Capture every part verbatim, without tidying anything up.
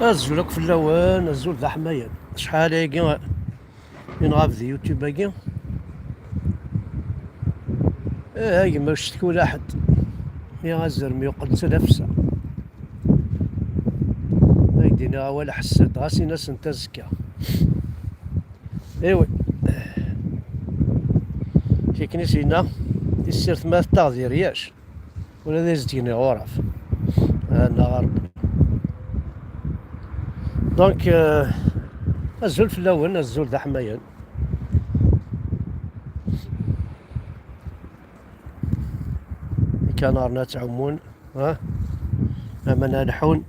Azul akk fell-awen, azul d aḥmayan. Acḥal ayagi i nɣab di YouTube-agi? Eh, a gma, ur cetki ula ḥedd. Mi azrem yuqel d talafsa. Ay d-iniɣ awal ḥess-d, ɣas in-asent azekka. Iwi. Tikni s-yenna, tissirt ma tettaɣ di ryac. Ula d izedgen iɣuraf. Ah, neɣ Ṛebbi. Donc, euh, azul fell-awen, azul d aḥmayan. Ikanaren ad ttɛumun, ha? Aman ad leḥḥun.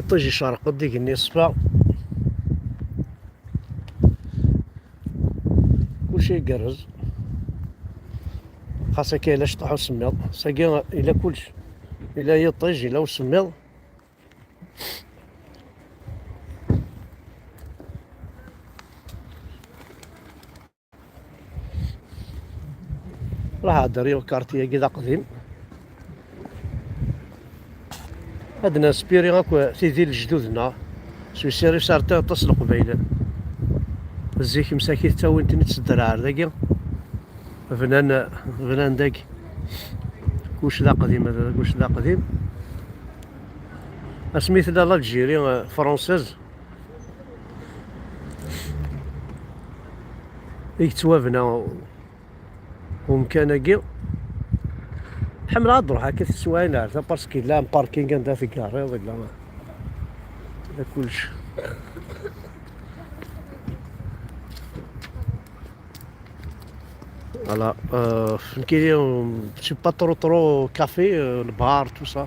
Iṭij icerq-d igenni ṣṣfa. Kulci igerrez. Xas akka yella cṭuḥ usemmiḍ. Sagi yella kulci. Yella yiṭij, yella usemmiḍ. Ruḥ ɛedder i ukarti-agi d aqdim. Ad d-nespiri akk tidi n lejdud-nneɣ. S usirif s ar aṭas n Leqbayel. Zik msakit ttawin-ten-id s ddreɛ ar dagi. Bnan, bnan dagi. Kuc d aqdim, kuc d aqdim. Asmi tella l'Algérie, euh, française, i yettwabna umkan-agi. Ḥemmleɣ ad ruḥeɣ akka tiswayin ar ta, parce que yella parking anda teggareḍ, yella, yella kullec. Voilà, euh, nekkini, euh, je suis pas trop, trop café, euh, le bar, tout ça.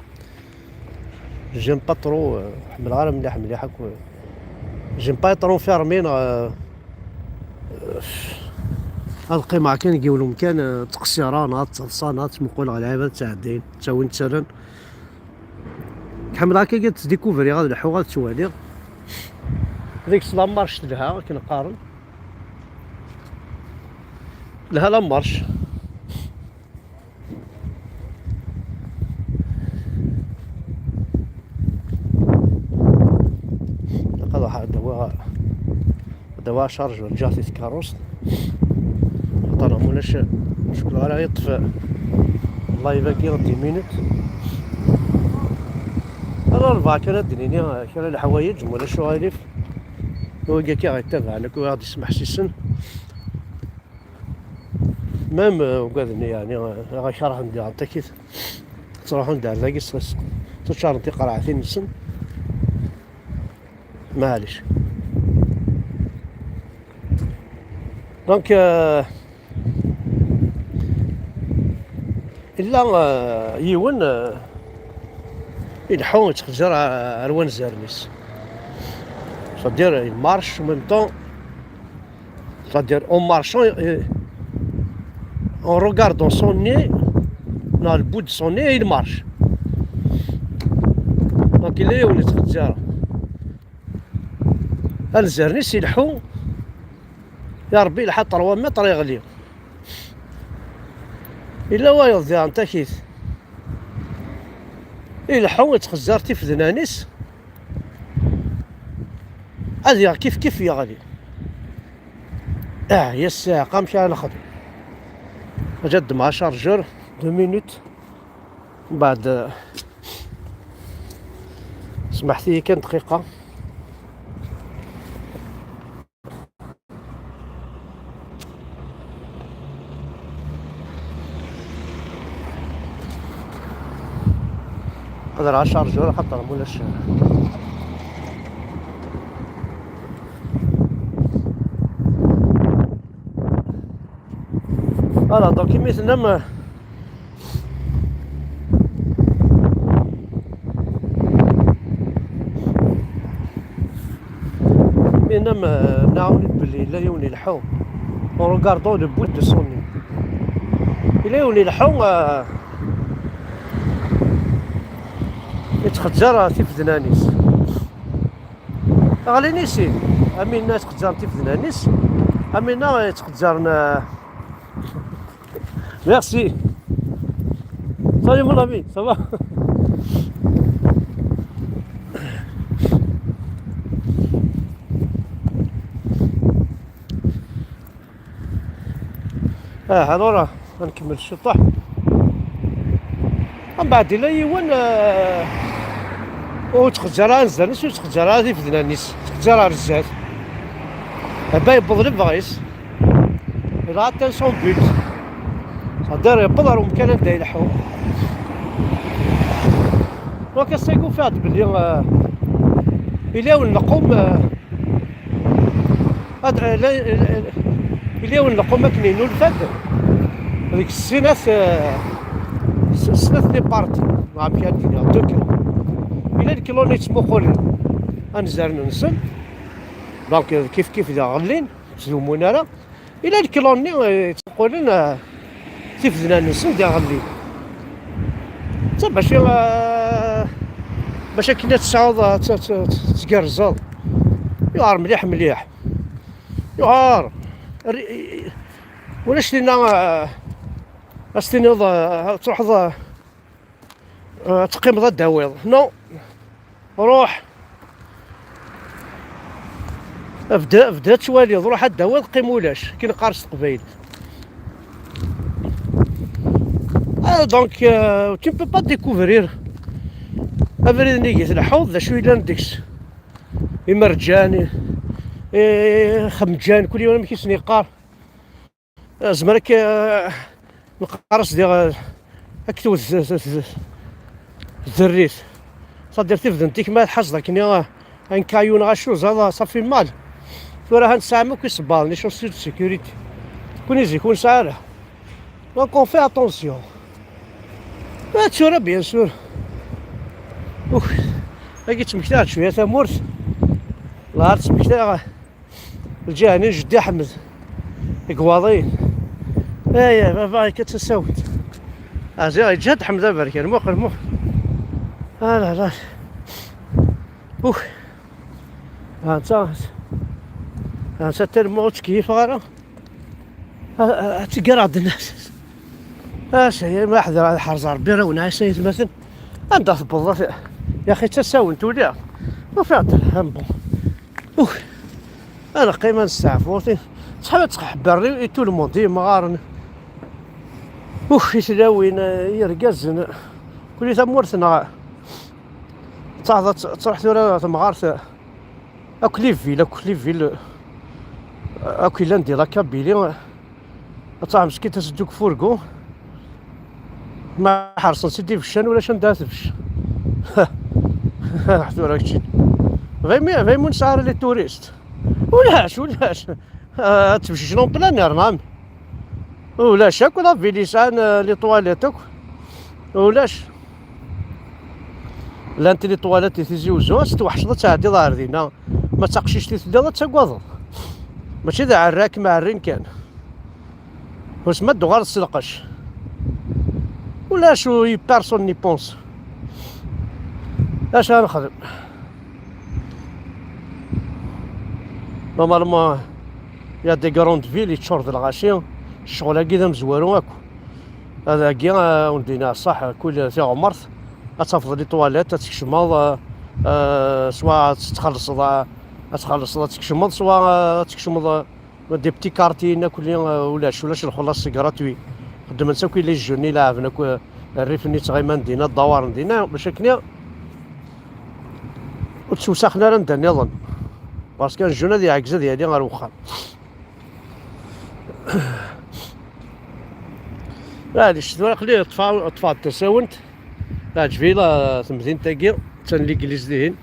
J'aime pas trop, euh, ḥemmleɣ ara mliḥ, mliḥ akk. J'aime pas être enfermé, neɣ, euh, euh, ad qqimeɣ kan deg yiwen umkan, euh, ttqessireɣ, neɣ ad ttaḍsaɣ, neɣ ad ttmuquleɣ lɛibad ttɛeddin, ttawin ttarran. Ḥemmleɣ akka ad ttdikuvriɣ, ad leḥḥuɣ, ad ttwaliɣ. Deg-s la marche telha, akken qqaren. Telha la marche. Ilaq ad ruḥeɣ ad d-awiɣ, ad d-awiɣ achargeur, ǧǧiɣ-t i tkeṛṛust. Xaṭer ma ulac, ur cukkeɣ ara yeṭṭef live-agi dix minutes. Ala rebɛa kan ad d-nini kra n leḥwayeǧ, ma ulac uɣilif. Wigi akka ɣ-ittabaɛen akk, ur aɣ-d-ismeḥsisen. Même, euh, ugaden, yeɛni, euh, ɣa kerhen diɣen takit. Ttruḥun-d ar dagi s, s, ttaččaren tiqerɛatin-nsen. Maɛlic. Donc, euh, illa, euh, yiwen, euh, ileḥḥu yettxezzir ar, ar wanzaren-is. C'est-à-dire, il marche en même temps. C'est-à-dire, en marchant, euh, en regardant son nez, dans le bout de son nez, il marche. Donc, il est au Anzaren-is ileḥḥu, ya Ṛebbi, ilḥa trois mètres, yeɣli. Yella wayeḍ diɣen takit. Ileḥḥu, yettxezzir tifednan-is. Ad yaɣ kif kif yeɣli. Ah, ya ssiɛqa, amek ara nexdem? Ad ddmeɣ achargeur, deux minutes. Mbeɛd, smeḥt-iyi kan dqiqa. Ad rɛeɣ achargeur, axaṭer ma ulac. Voilà, donc imi tennam, imi tennam, euh, nɛawen belli yella yiwen ileḥḥu. En regardant le bout de son nez. Yella yiwen ileḥḥu, euh, yettxezzir tifednan-is. Ɣlin i sin. Amina yettxezzaren tifednan-is. Amina yettxezzaren, euh, merci. Salut mon ami, ça va? Ah, alors, ad nkemmel ciṭuḥ. Mbeɛd yella yiwen, ah, ur yettxezzir ara anzaren-is, ur yettxezzir ara tifednan-is, yettxezzir ar zdat. Aba yewweḍ lebɣi-s. Il a atteint son but. C'est-à-dire, yewweḍ ɣer umkan anda ileḥḥu. Donc, ass-agi ufiɣ-d belli, ah, ila yiwen n lqum, ah, ad, la, la, la, ila yiwen n lqum akken yennulfa-d deg snat, eh, s-, snat les parties, neɣ amek ara d-iniɣ, deux clans. Ila lklun yettmuqulen anzaren-nsen, donc, eh, kif kif diɣ ɣellin, ur ttdumun ara. Ila lklun-nni, eh, yettmuqulen, eh, tifednan-nsen diɣ ɣellin. Ta bac, eh, bac akken ad tesɛuḍ, eh, t-, t-, t-, tgerrzeḍ. Yuɛer mliḥ mliḥ. Yuɛer. Ri-, ulac tinna, eh, ad s-tiniḍ, eh, ad truḥeḍ, eh, eh, ad teqqimeḍ ad d-tawiḍ. Non. Ruḥ. Bda, bda ad twaliḍ. Ruḥ ad d-tawiḍ, qqim ulac. Akken qqar s teqbaylit. Ah, donc, euh, tu ne peux pas découvrir abrid-nni i tleḥḥuḍ, d acu yellan deg-s. Imerǧan, i, i, ixemǧan, kul yiwen amek i sen-yeqqar. Azmer akka, eh, neqqar-as diɣ, eh, ad k-tewwet z-, z-, z-, zerrit. C'est-à-dire, tifdent-ik ma tḥazeḍ akken, eh, un caillou neɣ acu, zaḍ, ça fait mal. Tura ha nesɛa akk isebbaḍen, les chaussures de sécurité. Kuni zik ur nesɛi ara. Donc, on fait attention. Ah, tura, bien sûr. Uk. Agi ttmektaɣ-d cwiya tamurt. La ttmektaɣ. Lǧiha-nni n Jeddi Ḥmed deg Waḍin. Aya, baba, akka d tasawent. Ɛziɣ, yeǧhed Ḥmed aberkan, muqel, muqel. Ah, la, la. Uk. Ha netta, ha netta tellement ur ttkeyyifeɣ ara. Ah, ah, ad teggar-aɣ-d nnas. Ah, saya ma ḥder ad ḥerz Rebbi, rawen ɛisa yetmaten. Anda tewweḍ? Ya axi, d tasawent uli. Ufiɣ-d lḥembu. Uh. Ad neqqim ad nesteɛfu. Ttḥab ad ttqeḥbiren i tout le monde, i yemɣaren. Uh, i tlawin, i yergazen. Kuli tamurt-nneɣ. Taɛḍa tt-, truḥ tura temɣart. Akk les villes, akk les villes, akk yellan di la Kabylie. Ad taɣ meskint ad teddu deg furgu. Ma ḥerṣen-tt-id ibeccan, ulac anda ara tebcec. Tura kečči. Vaymu, vaymu nesɛa ara les touristes. Ulac, ulac. Ah, ad tebcec en plein air, naam. Ulac akk la ville yesɛan, ah, les toilettes akk. Ulac. Llant les toilettes di Tizi Uzzu, ad tettweḥceḍ ad tɛeddiḍ ar dinna. Ma d taqcict i telliḍ, ad tagadeḍ. Mačči d aɛerrak, ma ɛerrin kan. Usma d-uɣaleḍ s lqecc. Ulac u-, personne n'y pense. Acu ara nexdem? Normalement, il y a des grandes villes, yeččur d lɣaci, ccɣel-agi d amezwaru akk. Ad agi, ah, undin ṣṣaḥ, kul tiɣmert, ad tafeḍ les toilettes, ad tkecmeḍ, ah, ah, swa ad txellṣeḍ, ah, ad txellṣeḍ, ad tkecmeḍ, swa, ah, ad tkecmeḍ, ah, des petits quartiers, akk li, ah, ulac, ulac lxellaṣ, c'est gratuit. Xeddmen-tt akk les jeunes, i leɛben akk, ah, rrif-nni ttɣiman dinna, ddawaren dinna, bac akken ur ttewsaxen ara anda nniḍen. Parce que un jeune ad yeɛgez ad yali ar wexxam. Maɛlic, tura aql-i ṭṭfeɣ, ṭṭfeɣ-d tasawent. Teɛǧeb-iyi la temdint-agi, attan l'église dihin.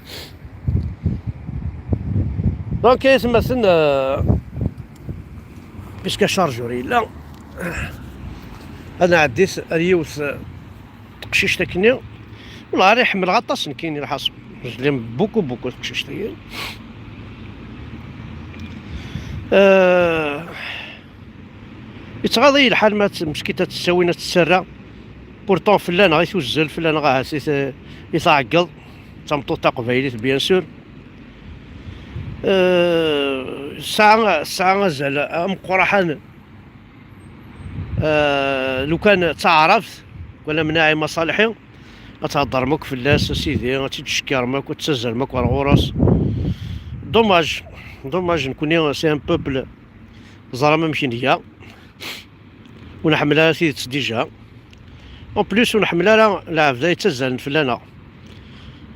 Donc, ay atmaten, euh, puisque chargeur yella, ad nɛeddi ar yiwet, euh, teqcict akkenni. Wallah, ara ḥemmleɣ aṭas nekkini lḥaṣel. Je l'aime beaucoup, beaucoup, teqcict-agi. Euh, Yettɣaḍ-iyi lḥal ma tt-, meskint ad tt-ttawin ad tt-tserra. Pourtant fell-aneɣ i tuzzel, fell-aneɣ ahat i t-, i tɛeggeḍ. D tameṭṭut taqbaylit, bien sûr. Euh, tesɛa, tesɛa azal ameqqraḥan. Euh, lukan d taɛrabt, wala Mnaɛi Maṣalḥi, ad theddrem akk fell-as, a sidi, ad tt-id-tcekkirem akk, ad tettazzalem akk ar ɣur-s. Dommage, dommage, nekkni, c'est un peuple, ẓram amek nga. ur nḥemmel ara tidet déjà. En plus, ur nḥemmel ara lɛebd ay yettazzalen fell-aneɣ.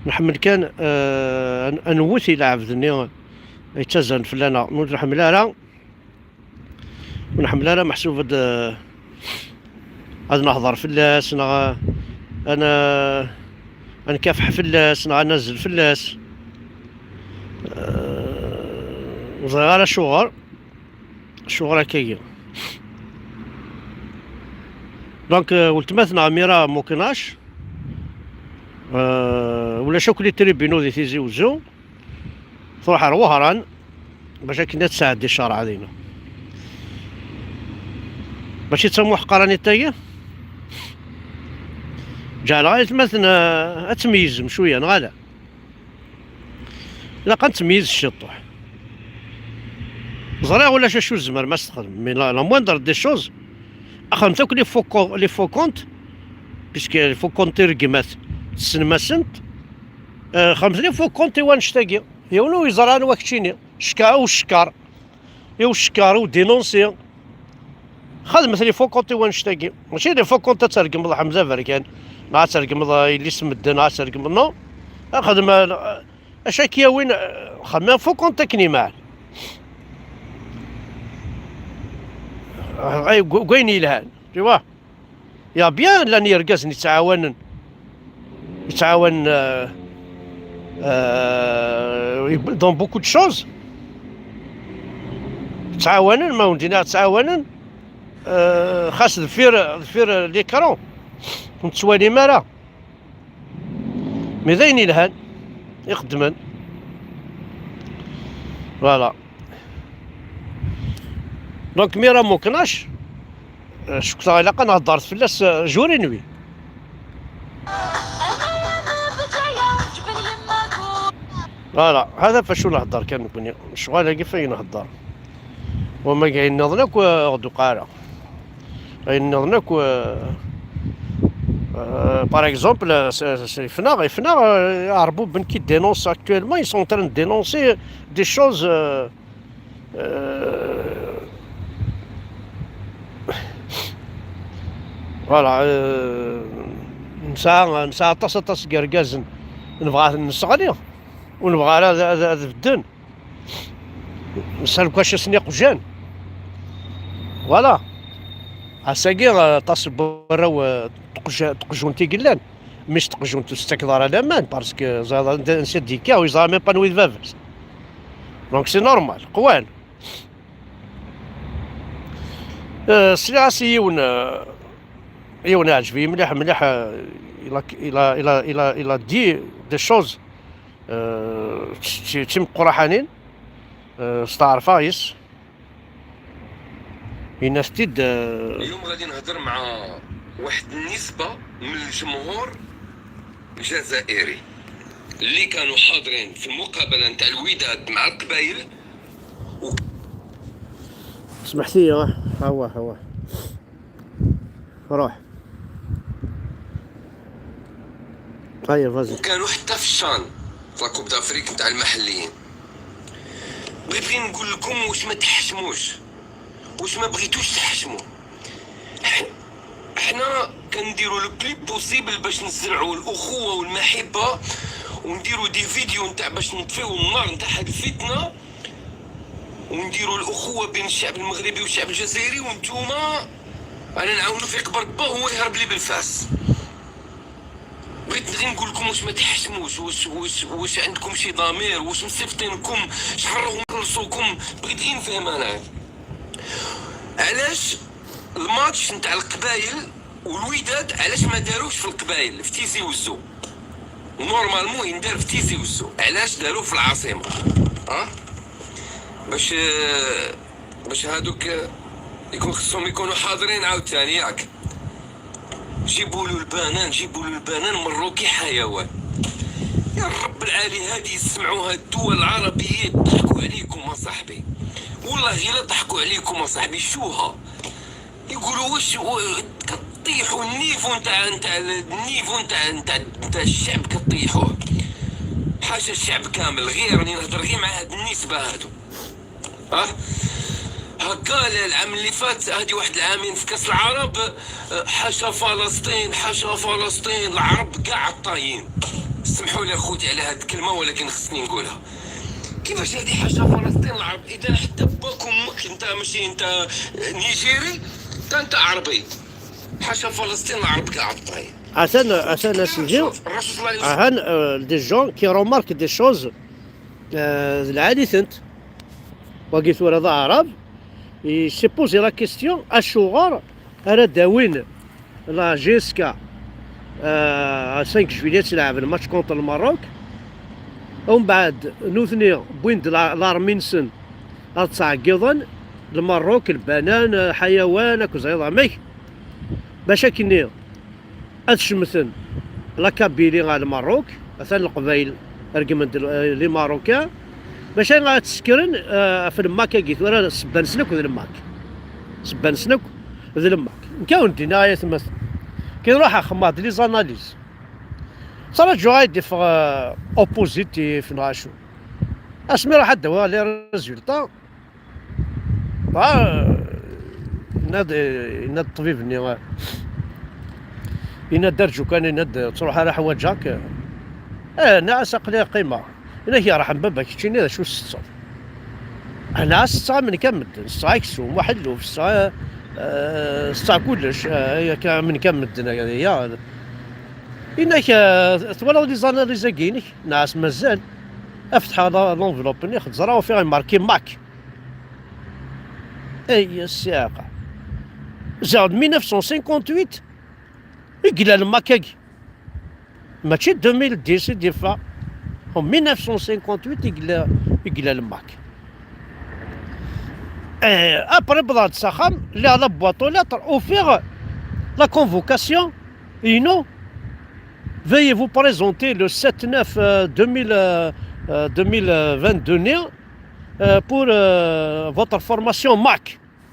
Nḥemmel kan, euh, ad, ad nwet i lɛebd-nni ay yettazzalen fell-aneɣ. Ur nḥemmel ara, ur nḥemmel ara meḥsub ad, euh, ad nehḍer fell-as, neɣ ad, ad nkafaḥ fell-as, neɣ ad nazzel fell-as. Euh, ur ẓriɣ ara acuɣer. Acuɣer akkagi? Donc, euh, weltma-tneɣ Mira Muknac, euh, ulac akk les tribunaux di Tizi Uzzu, truḥ ar Wehran bac akken ad tesɛeddi ccerɛa dinna. Mačči d tamuḥqranit tagi? Ǧeɛleɣ aytmaten, euh, ad tmeyyzem cwiya, neɣ ala? Ilaq ad nettmeyyiz ciṭuḥ. Ẓriɣ ulac acu tzemrem ad s-txedmem, mais la, la moindre des choses, axemt akk les faux co-, les faux comptes, puisque les faux comptes i regmat tessnem-asent, euh, xemt les faux comptes i wannect-agi. Yiwen ur yeẓra anwa keččini. Cka-, u cekkeṛ. I ucekkar, u dénoncer. Xedmet les faux comptes i wannect-agi. Mačči les faux comptes ad tergmeḍ Ḥemza Berkan, neɣ ad tergmeḍ, eh, yelli-s n medden, neɣ ad tergmeḍ, non. Xdem, eh, acu ad k-yawin, eh, xdem un faux compte akken imal. Ay, deg, deg wayen yelhan, tu vois. Il y a bien llan yergazen yettɛawanen, yettɛawanen, euh, euh, dans beaucoup de choses. Ttɛawanen, ma undin ttɛawanen, euh, xas deffir, deffir l'écran. Ur nettwalim ara. Mais d ayen yelhan i xeddmen. Voilà. Donc, Mira Muknac, euh, cukteɣ ilaq ad nehder fell-as, euh, jour et nuit. Voilà, هذا فاش نهضر كان نكوني. شغال كيف نهضر. وما كاين نظن كو غدو قارا. Ayen nniḍen akk, euh, euh, par exemple, euh, s-, s-, ifnaɣ, ifnaɣ, euh, Ɛerbuben qui dénonce actuellement, ils sont en train de dénoncer des choses, euh, euh, voilà, euh, nesɛa, nesɛa aṭas, aṭas n yergazen nebɣa ad nesseɣli, ur nebɣa ara ad, ad, ad bedden. Nesɛa lkac-asen iqjan. Voilà. Ass-agi, euh, aṭas n warraw, euh, tqj-, tqjunt i yellan. Mmi-s tqjunt ur tettakeḍ ara laman, parce que ẓriɣ anda, ansi d-yekka, ur yeẓra même pas anwa i d baba-s. Donc c'est normal, qwan. Euh, sliɣ-as i yiwen, euh, yiwen iɛǧeb-iyi mliḥ, mliḥ, euh, il a, il a, il a, il a, il a dit des choses, euh, d, d, d timeqqraḥanin, euh, steɛṛfeɣ yes. Yenna-t-id, euh, اليوم غادي نهضر مع واحد النسبة من الجمهور الجزائري اللي كانوا حاضرين في المقابلة نتاع الوداد مع القبايل. اسمح لي، ها هو، ها هو. روح. هيا، vas-y. وكانوا حتى في الشان، في la Coupe d'Afrique نتاع المحليين. بغيت غير نقول لكم واش ما تحشموش، واش ما بغيتوش تحشموا. ح-، حنا كنديروا le plus possible باش نزرعوا الأخوة والمحبة، ونديروا des vidéos نتاع باش نطفيو النار نتاع هاد الفتنة، ونديروا الأخوة بين الشعب المغربي والشعب الجزائري، وانتوما أنا نعاونو في قبر با هو يهرب لي بالفاس. بغيت غير نقول لكم واش ما تحشموش، واش، واش، واش عندكم شي ضمير، واش مصيفطينكم، شحال راهم خلصوكم؟ بغيت غير نفهم أنا. علاش الماتش نتاع القبايل والوداد، علاش ما داروش في القبايل، في تيزي وزو؟ Normalement يندار في تيزي وزو، علاش داروه في العاصمة؟ ها؟ باش، باش هادوك يكون خصهم يكونوا حاضرين عاوتاني، ياك؟ جيبوا له البنان، جيبوا له البنان مروكي حيوان. يا رب العالي، هذه يسمعوها الدول العربية، يضحكوا عليكم أصاحبي. والله غير ضحكوا عليكم أصاحبي، شوها. يقولوا: "واش و-، كطيحوا النيفو نتاع، نتاع، النيفو نتاع، نتاع، نتاع الشعب كطيحوه". حاشا الشعب كامل، غير راني نهضر غير مع هاد النسبة هادو. ها؟ قال العام اللي فات، هذه واحد العامين في كاس العرب، آه، حاشا فلسطين، حاشا فلسطين، العرب كاع عطايين. سمحوا لي خوتي على هذه الكلمه، ولكن خصني نقولها. كيفاش هذه حاشا فلسطين العرب؟ اذا حتى باك ومك انت ماشي انت نيجيري، انت انت عربي. حاشا فلسطين العرب كاع عطايين. عشان عشان اسيدي. عشان دي جون كي رومارك دي شوز. لعالي ثنت وقيت ورا ضعرب. يسيبوزي لا كيستيون اشوغر ارا داوين لا جيسكا. آه، خمسة جويلية تلعب الماتش كونتر الماروك. ومن بعد نوثني بوين د لارمينسن. هاد تعقيضا الماروك البنان، آه، حيوان اكو زي ضامك. باش اكني اتشمثن لا كابيلي غا الماروك. مثلا القبايل رقمن لي ماروكان. باش انا تسكرن، آه، في الماك اكيد ورا سبان سنك ذا الماك. سبان سنك ذا الماك. نكاون دينا يا ثمث. كي نروح اخماض لي زاناليز. صرا جو غايدي في اوبوزيتيف نغاشو. اسمي راح ادوا لي ريزولتا. آه، يناد يناد الطبيب ني. يناد درجو كان يناد تروح على حواجك. اه، ناس اقلي قيمه. انا هي راح بابا كيتشيني شو الستصل. انا ستة من كم مدن، ستة اكسوم واحد لو ستة. آه، ستة كلش. آه، هي كان من كم مدن هذه يا. انك، آه، تولى لي زاناليز كينك. ناس مازال افتح هذا لونفلوب ني خد زراو فيها ماركي ماك. اي السياقه. زاد ألف وتسعمية وخمسة وستين يقلع الماك اكي. ماشي ألفين وعشرة ديفا. ألف وتسعمية وخمسة وستين يقلع يقلع الماك. ايه، ابري بضعت سخام اللي على بواطو لتر وفيغ لا كونفوكاسيون. اينو. Veuillez vous présenter le sept neuf, euh, deux mille, euh, euh, deux mille vingt-deux, euh, pour, euh, votre formation Mac.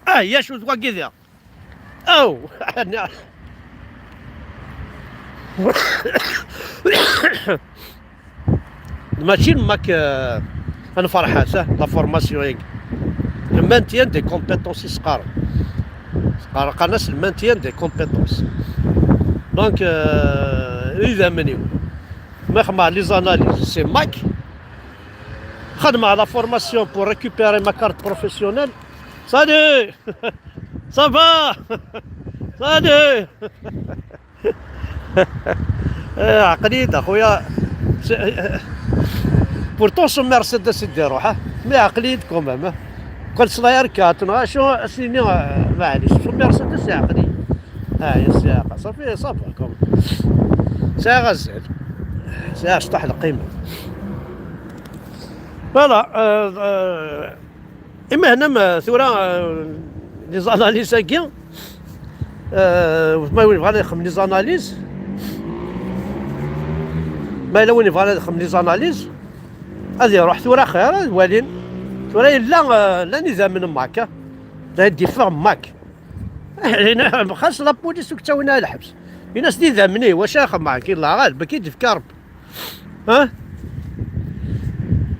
Ah, il y a chose. Oh. ماشي الماك، آه، انا فرحان صح لا فورماسيون هيك. Le maintien des compétences يسقار. قال قناس le maintien des compétences. Donc, euh, اذا مني ما خما لي زاناليز سي ماك. خدمة على فورماسيون pour récupérer ma carte professionnelle. Salut. Ça va. Salut. ايه، عقلية اخويا. Pourtant سو مرسيدس يديرو ها. مي عقلية كومام. كل صلاير كاتون غا شو اسيني، آه، معليش سو مرسيدس يا عقلية. اه يا سياقة صافي صافي كوم. ساعة غزال. ساعة شطح القيمة. Voilà. اما هنا ما ثورة، آه، لي زاناليز هاكي. آه، ما وين بغا يخم لي زاناليز. ما الا وين بغا يخم لي زاناليز. هذه يروح ثورة خير، هذه والين. ثورة الا، آه، لا نظام من ماك. لا يدي فيغ ماك. هنا خاص لا بوليس وكتاوينا الحبس. الناس دي ذا مني واش اخر معك الله غالب كي دفك ربي. ها؟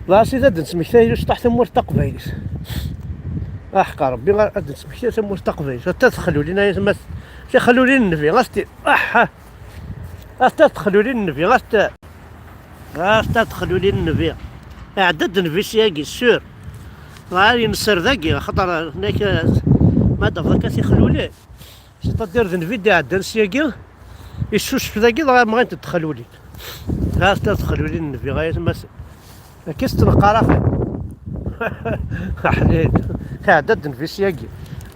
لا سي هاد نسمكتاي شطح ثمور تقبايليس. احقى ربي غير هاد نسمكتاي ثمور تقبايليس حتى تخلوا لينا يا تما. تخلوا لي النبي غاستي اح. حتى تخلوا لي النبي غاست. غاست تدخلوا لي النبي. عدد نبي سياقي سور. غير ينسر ذاقي خطر هناك. ما دفضك تيخلوا لي. سيتادير ذ نبي دي عدن سياقي. يسوس في ذاقي غير ما غير تدخلوا لي. غاست تدخلوا لي النبي غير ما س-، كيس تنقار اخي. حليل. عدد نبي سياقي.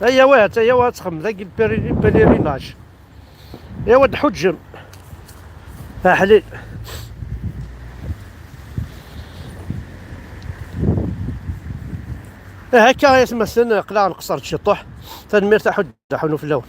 ايا واه ايا واه تخم ذاقي البيري-، البيليريناج. يا ود حجم. احليل. إيه هكا يا تمثل قلاع نقصر تشطح. تنمير تاع حجة حنو في اللون.